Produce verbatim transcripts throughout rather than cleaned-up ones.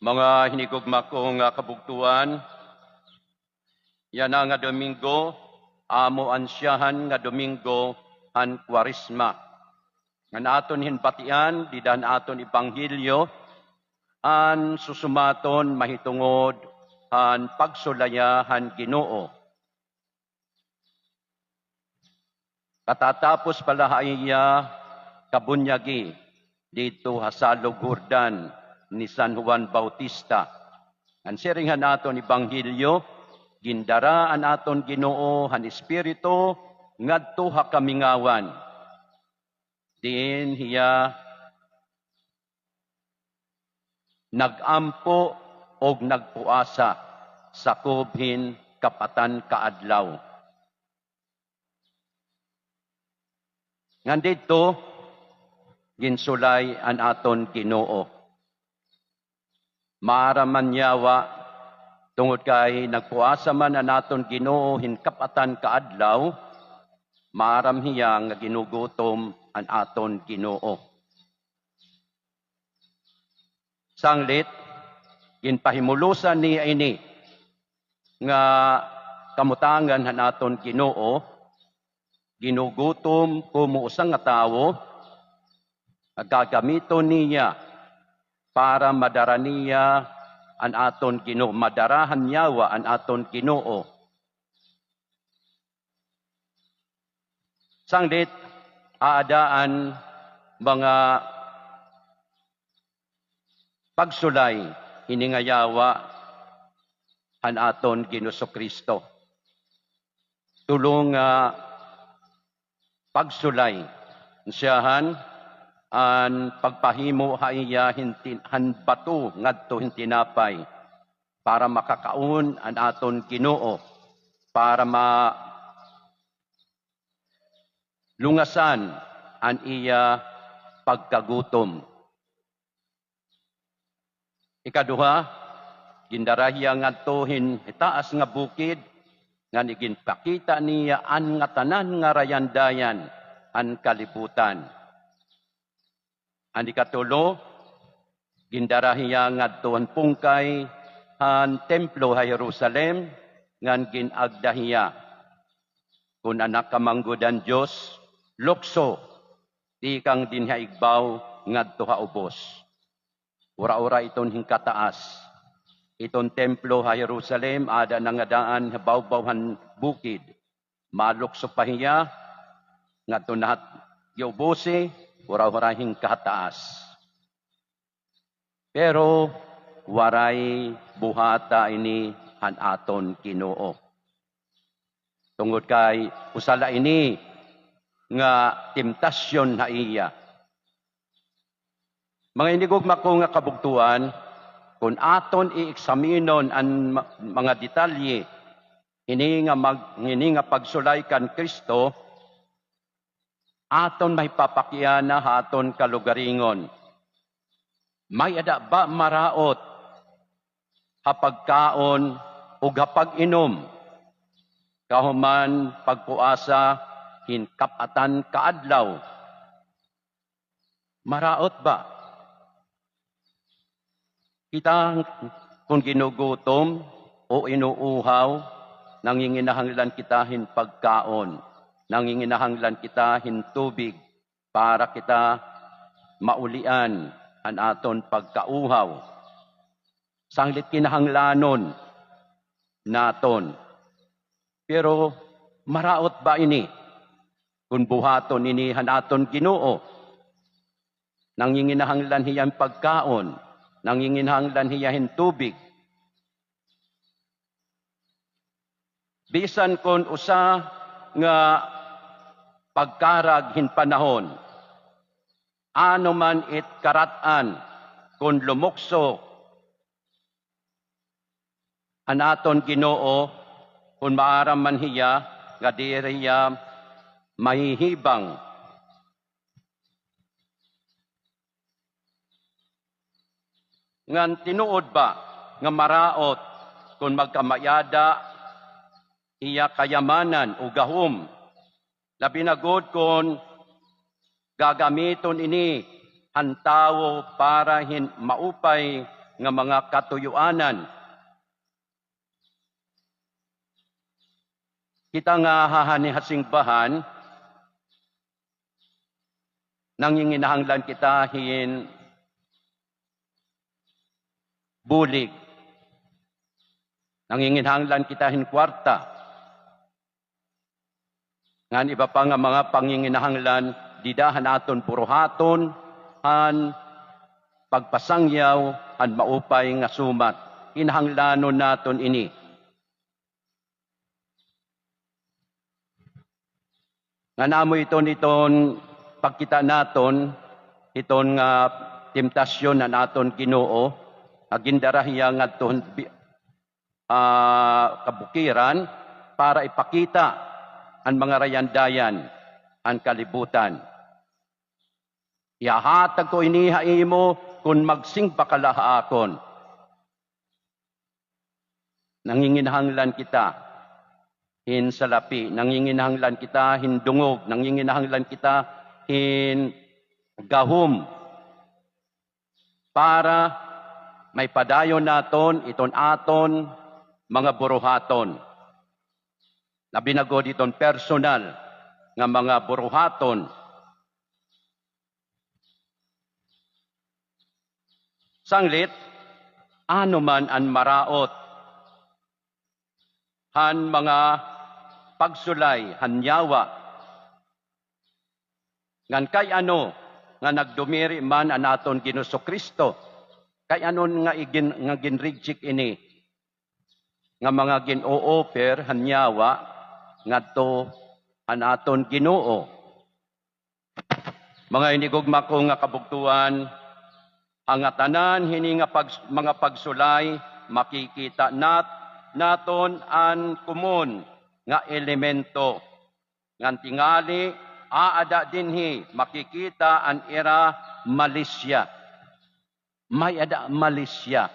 Mga hinigugma ko nga kabugtoan, yana nga Domingo, amo an siyahan nga Domingo han Kwaresma. Ngan aton hin batian dida han aton ebanghelyo, an susumaton mahitungod han pagsulaya han Ginoo. Katatapos pa la ha iya kabunyagi didto ha Salog Jordan ni San Juan Bautista. An siring han aton ebanghelyo, gindara an aton Ginoo han Espiritu ngadto ha kamingawan. Diin hiya nag-ampo ug nagpuasa sakob hin kap-atan ka adlaw. Ngan didto, ginsulay an aton Ginoo. Maaram man yawa, tungod kay nagpuasa man an aton Ginoo hin kap-atan ka adlaw, maaram hiya nga ginugutom an aton Ginoo. Sanglit, ginpahimulosan niya ini nga kamutangan han aton Ginoo, ginugutom komo usa nga tawo, nga gagamiton niya para madara niya an aton Ginoo, madara han yawa an aton Ginoo. Sanglit, aada an mga pagsulay hini nga yawa han aton Ginoo Jesucristo. Tulo nga pagsulay. Siyahan, an pagpahimo ha iya hin tin-, han bato ngadto hin tinapay para makakaon an aton Ginoo, para ma-, lungasan an iya pagkagutom. Ikaduha, gindara hiya ngadto hin hitaas nga bukid, ngan iginpakita niya an ngatanan nga rayandayan han kalibutan. An ikatulo, gindara hiya ngadto han pungkay han templo ha Jerusalem, ngan gin-agda hiya, "Kon Anak ka man gud han Dios, lukso tikang dinhi ha igbaw ngadto ha ubos." Ura-ura iton hin kataas. Iton templo ha Jerusalem, aada na nga daan ha bawbaw han bukid. Malukso pa hiya, ngadto na ha giubusi, ura-ura hin kataas. Pero waray buhata ini han aton Ginoo. Tungod kay usa la ini nga temptasyon ha iya. Mga hinigugma ko nga kabugtoan, kon aton i-eksaminon an ma-, mga detalye hini nga mag-, hini nga pagsulay kan Cristo, aton mahipapakiana ha aton kalugaringon. May-ada ba maraot ha pagkaon ug ha pag-inom, kahuman pagpuasa hin kap-atan ka adlaw? Maraot ba? Kita, kon ginugutom o inuuhaw, nanginginahanglan kita hin pagkaon, nanginginahanglan kita hin tubig para kita maulian an aton pagkauhaw. Sanglit kinahanglanon naton. Pero maraot ba ini? Kon buhaton ini han aton Ginoo, nanginginahanglan hiya hin pagkaon, nanginginahanglan hiya hin tubig. Bisan kon usa nga pagkarag hin panahon, ano man it karat-an, kon lumukso an aton Ginoo, kon maaram man hiya nga diri hiya mahihibang. Ngan tinuod ba nga maraot kon magkamay-ada hiya kayamanan o gahom? Labi na gud kon gagamiton ini han tawo para hin maupay nga mga katuyoanan. Kita nga hahan ha singbahan, nanginginahanglan kita hin bulig. Nanginginahanglan kita hin kwarta. Ngan iba pa nga mga panginginahanglan dida han aton buruhaton, han pagpasangyaw han maupay nga sumat. Kinahanglanon naton ini. Ngan amo iton, iton pagkita naton, iton nga temptasyon han aton Ginoo, nga gindara hiya ngadto han bi-, ah, kabukiran para ipakita an mga rayandayan han kalibutan. Ihahatag ko ini ha imo kon magsingba ka la ha akon. Nanginginahanglan kita hin salapi, nanginginahanglan kita hin dungog, nanginginahanglan kita hin gahom para maipadayon naton iton aton mga buruhaton. Labi na gud iton personal nga mga buruhaton. Sanglit, ano man an maraot han mga pagsulay han yawa. Ngan kay ano nga nagdumiri man an aton Ginoong Kristo? Kay ano nga igin-, nga ginreject ini nga mga gin-o-offer han yawa ngadto han aton Ginoo? Mga hinigugma ko nga kabugtoan, an ngatanan hini nga pag-, mga pagsulay, makikita nat-, naton an komon nga elemento. Ngan tingali, aada dinhi makikita an ira malisya. May-ada malisya.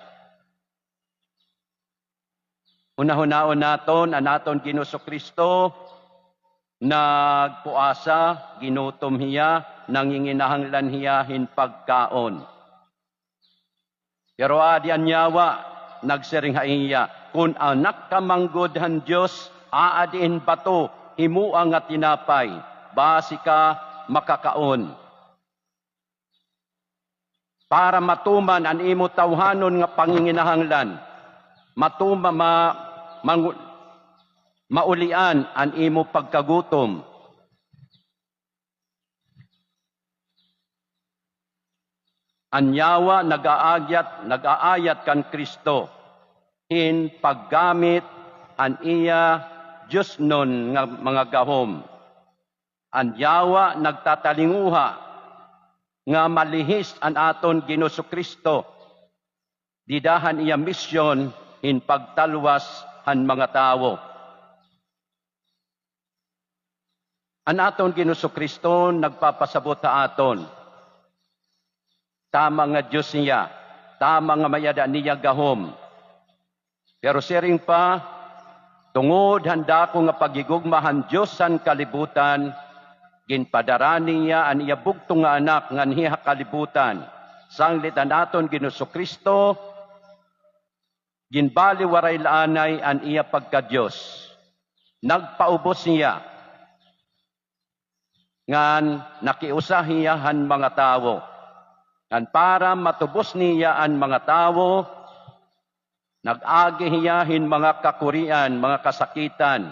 Hunahunaon naton an aton Ginoong Kristo, nagpuasa, ginutom hiya, nanginginahanglan hiya hin pagkaon. Pero adi an yawa, nagsiring ha iya, "Kon anak ka man gud han Dios, aadi hin bato, himoa nga tinapay, basi ka makakaon." Para matuman an imo tawhanon nga panginginahanglan, matuma-, ma-, mangu-, maulian an imo pagkagutom. An yawa nag-aagyat, nag-aayat kan Kristo hin paggamit an iya diosnon nga mga gahom. An yawa nagtatalinguha nga malihis an aton Ginoong Kristo dida han iya misyon hin pagtalwas han mga tawo. An aton Ginoong Kristo nagpapasabot ha aton, tama nga Dios hiya, tama nga may-ada niya gahom. Pero siring pa, tungod han dako nga paghigugma han Dios han kalibutan, ginpadara niya an iya bugtong nga Anak nganhi ha kalibutan. Sanglit an aton Ginoong Kristo, ginbaliwaray la anay an iya pagka-Dios. Nagpaubos hiya. Ngan nakiusa hiya han mga tawo. Ngan para matubos niya an mga tawo, nag-agi hiya hin mga kakurian, mga kasakitan.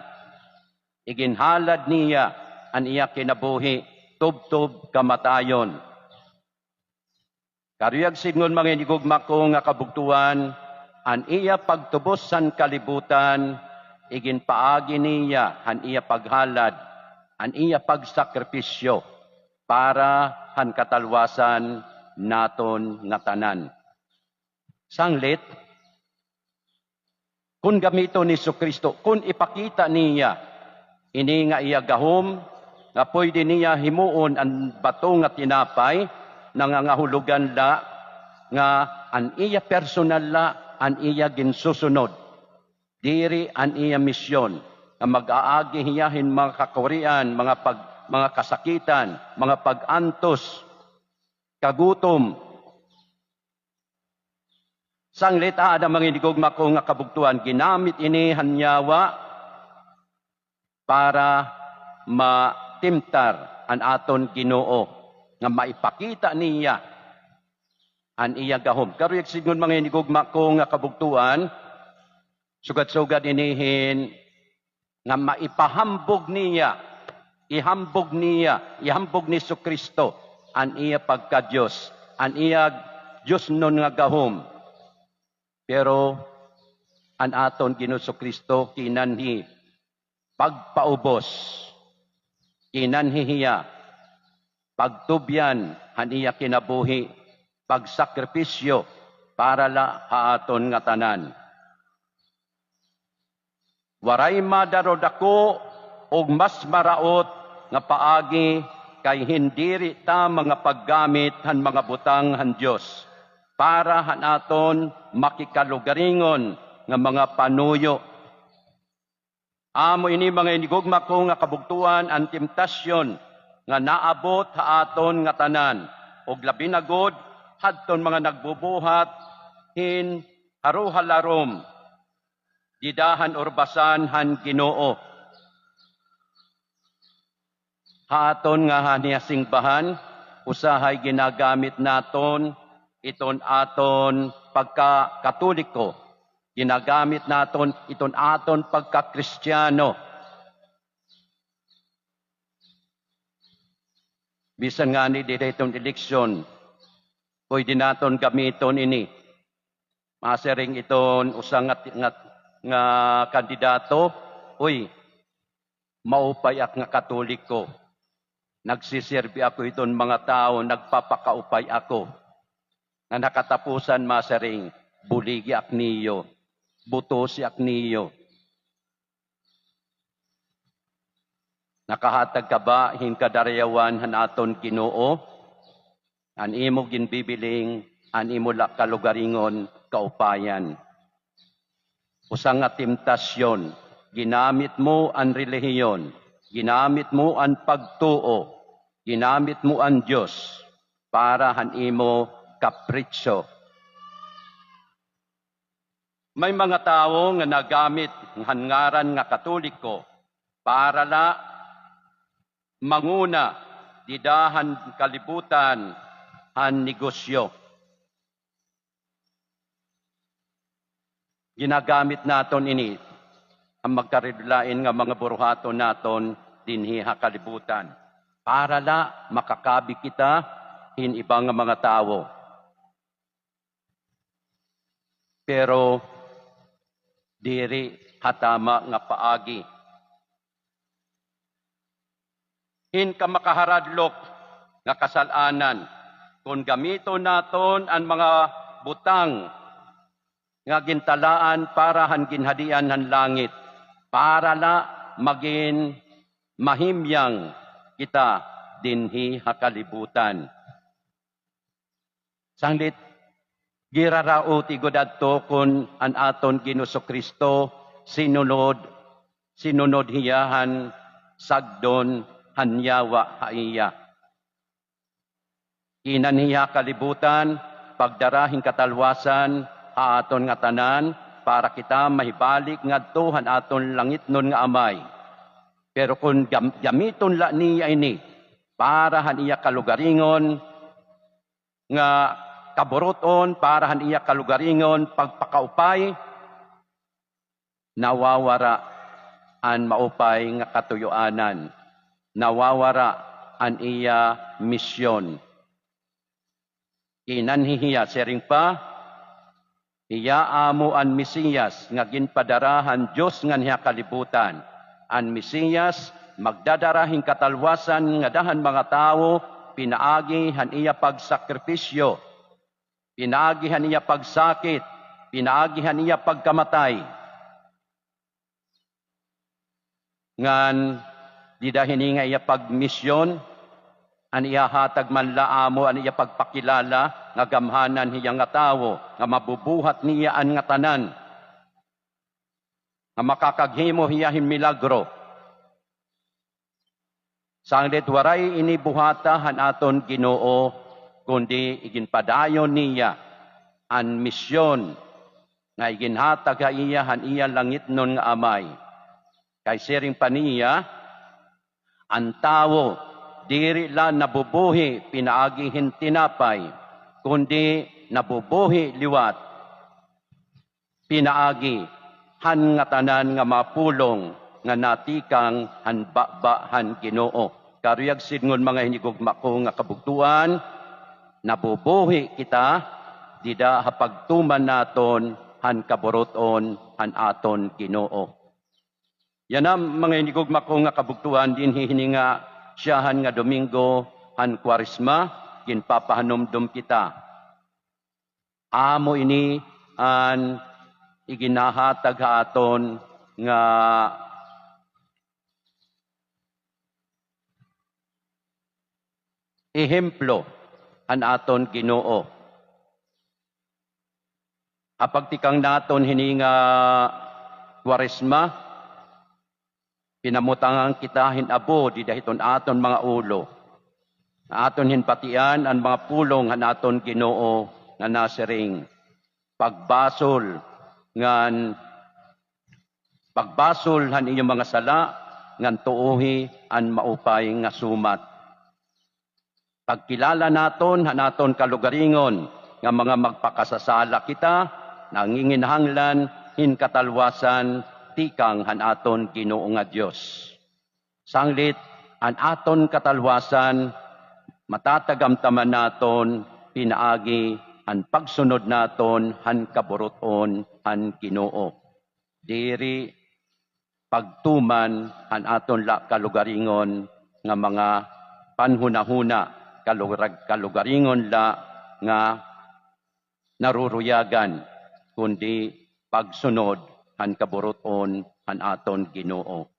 Iginhalad niya an iya kinabuhi, tubtob kamatayon. Karuyag sidngon, mga hinigugma ko nga kabugtoan, an iya pagtubos han kalibutan, iginpaagi niya han iya paghalad, an iya pagsakripisyo para han katalwasan naton ngatanan. Sanglit, kon gamiton ni Jesu-Cristo, kon ipakita niya ini nga iya gahom, nga pwede niya himuon an bato nga tinapay, nangangahulogan la nga an iya personal la an iya ginsusunod. Diri an iya misyon nga mag-aagi hiya hin mga kakurian, mga pag-, mga kasakitan, mga pag-antos, kagutom, Sanglit, aada, mga hinigugma ko nga kabugtoan, ginamit ini han yawa para matimtar an aton Ginoo, nga maipakita niya an iya gahom. Karuyag sidngon, mga hinigugma ko nga kabugtoan, sugad-sugad ini hin nga maipahambog niya, ihambog niya, ihambog ni Jesu-Cristo an iya pagka-Dios, an iya diosnon nga gahom. Pero an aton Ginoo Jesu-Cristo kinanhi pagpaubos, kinanhi hiya pagtubyan han iya kinabuhi, pagsakripisyo para la ha aton ngatanan. Waray madarudako ug mas maraot nga paagi kay hin diri ta mga paggamit han mga butang han Dios para han aton makikalugaringon nga mga panuyo. Amo ini, mga hinigugma ko nga kabugtoan, an temptasyon nga naabot ha aton ngatanan, ug labi na gud hadton mga nagbubuhat hin haruhalarom dida han urbasan han Ginoo. Ha aton nga han iya singbahan, usahay ginagamit naton iton aton pagka-Katoliko, ginagamit naton iton aton pagka-Kristiyano. Bisan ngani dida hiton eleksyon, pwede naton gamiton ini. Masiring iton usa nga, nga, nga kandidato, "Uy, maupay ak nga Katoliko. Nagsisirbi ako hiton mga tawo, nagpapakaupay ako." Ngan ha katapusan masiring, "Buligi ak niyo, butosi ak niyo." Nakahatag ka ba hin kadarayawan han aton Ginoo? An imo ginbibiling, an imo la kalugaringon, kaupayan. Usa nga temptasyon, ginamit mo an relihiyon, ginamit mo an pagtuo, ginamit mo an Dios para han imo kapritsyo. May mga tawo nga nagamit han ngaran nga Katoliko para la manguna dida han kalibutan han negosyo. Ginagamit naton ini han magkarelain nga mga buruhaton naton dinhi ha kalibutan para la makakabi kita hin iba nga mga tawo. Pero diri ha tama nga paagi. Hin kamakaharadlok nga kasal-anan, kon gamiton naton an mga butang nga gintalaan para han ginhadian han langit, para la magin mahimyang kita dinhi ha kalibutan. Sanglit, girarauti gud adto kon an aton Ginoo Jesu-Cristo sinunod, sinunod hiya han sagdon han yawa ha iya. Kinanhi ha kalibutan, pagdara hin katalwasan ha aton ngatanan, para kita mahibalik ngadto han aton langitnon nga Amay. Pero kon gam-, gamiton la niya ini para han iya kalugaringon, nga kaburut-on para han iya kalugaringon pagpakaupay, nawawara an maupay nga katuyoanan, nawawara an iya misyon. Kinanhi hiya, siring pa, hiya amo an Mesiyas nga ginpadara han Dios nganhi ha kalibutan. An Mesiyas magdadara hin katalwasan ngada han mga tawo pinaagi han iya pagsakripisyo, pinaagi han iya pagsakit, pinaagi han iya pagkamatay. Ngan dida hini nga iya pagmisyon, an ihahatag man la amo an iya pagpakilala nga gamhanan hiya nga tawo, nga mabubuhat niya an ngatanan, nga makakaghimo hiya hin milagro. Sanglit waray ini buhata han aton Ginoo, kundi iginpadayon niya an misyon nga iginhatag ha iya han iya langitnon nga Amay. Kay siring pa niya, an tawo diri la nabubuhi pinaagi hin tinapay, kundi nabubuhi liwat pinaagi han ngatanan nga mga pulong nga natikang han baba han Ginoo. Karuyag sidngon, mga hinigugma ko nga kabugtoan, nabubuhi kita dida ha pagtuman naton han kaburut-on han aton Ginoo. Yana, mga hinigugma ko nga kabugtoan, dinhi hini nga syahan nga Domingo han Kwaresma, ginpapahanumdom kita. Amo ini an iginahatag ha aton nga ehemplo han aton Ginoo. Ha pagtikang naton hini nga Kwaresma, pinamutangan kita hin abo dida hiton aton mga ulo. Aton hin batian an mga pulong han aton Ginoo nga nasiring, pagbasol ngan, pagbasol han iyo mga sala, ngan tuohi an maupay nga sumat. Pagkilala naton han aton kalugaringon nga mga magpakasasala kita, nanginginahanglan hin katalwasan tikang han aton Ginoo nga Dios. Sanglit, an aton katalwasan matatagamtaman naton pinaagi han pagsunod naton han kaburut-on han Ginoo. Diri pagtuman han aton la kalugaringon nga mga panhunahuna, kalurag-, kalugaringon la nga naruruyagan, kundi pagsunod han kaburut-on han aton Ginoo.